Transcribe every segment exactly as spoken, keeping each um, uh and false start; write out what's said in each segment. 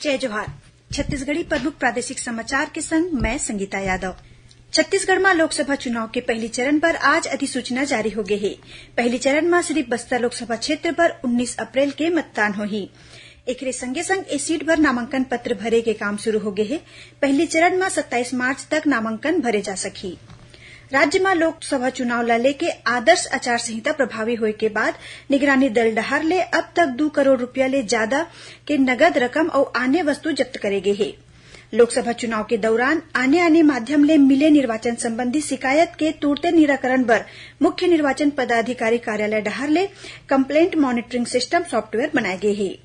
जय जोहार। छत्तीसगढ़ी प्रमुख प्रादेशिक समाचार के संग मैं संगीता यादव। छत्तीसगढ़ म लोकसभा चुनाव के पहली चरण बर आज अधिसूचना जारी हो गे हे। पहली चरण म सिरिफ बस्तर लोकसभा क्षेत्र बर उन्नीस अप्रैल के मतदान होही। एकरे संगे संग ए सीट बर नामांकन पत्र भरे के काम शुरू हो गे हे। पहली चरण म सत्ताईस मार्च तक नामांकन भरे जा सकही। राज्य म लोकसभा चुनाव ल लेके आदर्श आचार संहिता प्रभावी होए के बाद निगरानी दल डहार ले अब तक दू करोड़ रुपया ले जादा के नगद रकम अउ आने वस्तु जब्त करे गे हे। लोकसभा चुनाव के दौरान आने-आने माध्यम ले मिले निर्वाचन संबंधी शिकायत के तुरते निराकरण बर मुख्य निर्वाचन पदाधिकारी कार्यालय डहार ले complaint monitoring system software बनाए गे हे।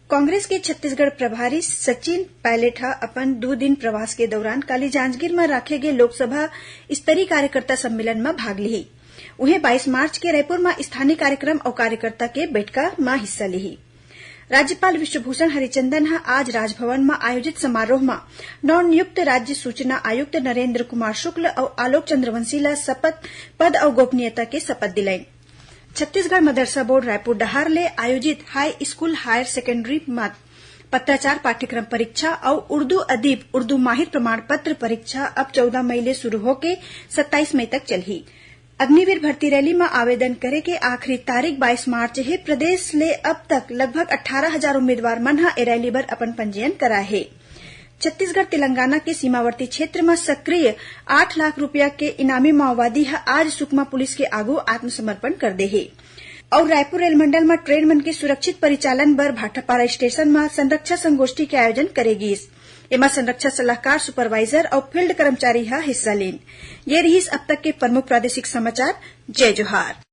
कांग्रेस के छत्तीसगढ़ प्रभारी सचिन पायलट ह अपन दू दिन प्रवास के दौरान काली जांजगीर म राखे गे लोकसभा स्तरीय कार्यकर्ता सम्मेलन म भाग लिही। उहें, बाईस मार्च के रायपुर म स्थानीय कार्यक्रम अउ कार्यकर्ता के बैठका म हिस्सा लिही। राज्यपाल विश्वभूषण हरिचंदन ह आज राजभवन म आयोजित समारोह म नवनियुक्त राज्य सूचना आयुक्त नरेंद्र कुमार शुक्ल अउ आलोक चंद्रवंशी ल शपथ, पद अउ गोपनीयता के शपथ दिलाइन। छत्तीसगढ़ मदरसा बोर्ड रायपुर डहार ले आयोजित हाई स्कूल हायर सेकेंडरी म पत्राचार पाठ्यक्रम परीक्षा अउ उर्दू अदीब उर्दू माहिर प्रमाण पत्र परीक्षा अब चौदह मई ले शुरू होके सत्ताईस मई तक चलही। अग्निवीर भर्ती रैली म आवेदन करे के आखिरी तारीख बाईस मार्च हे। प्रदेश ले अब तक लगभग अट्ठारह हजार उम्मीदवार मन ह ए रैली बर अपन पंजीयन कराए हे। छत्तीसगढ़ तेलंगाना के सीमावर्ती क्षेत्र म सक्रिय आठ लाख रुपया के इनामी माओवादी ह आज सुकमा पुलिस के आगू आत्मसमर्पण कर दे हे। अउ रायपुर रेल मंडल म ट्रेन मन के सुरक्षित परिचालन बर भाटापारा स्टेशन म संरक्षा संगोष्ठी के आयोजन करे गीस। एमा संरक्षा सलाहकार, सुपरवाइजर अउ फील्ड कर्मचारी ह हिस्सा लीन। ये रिहिस अब तक के प्रमुख प्रादेशिक समाचार। जय जोहार।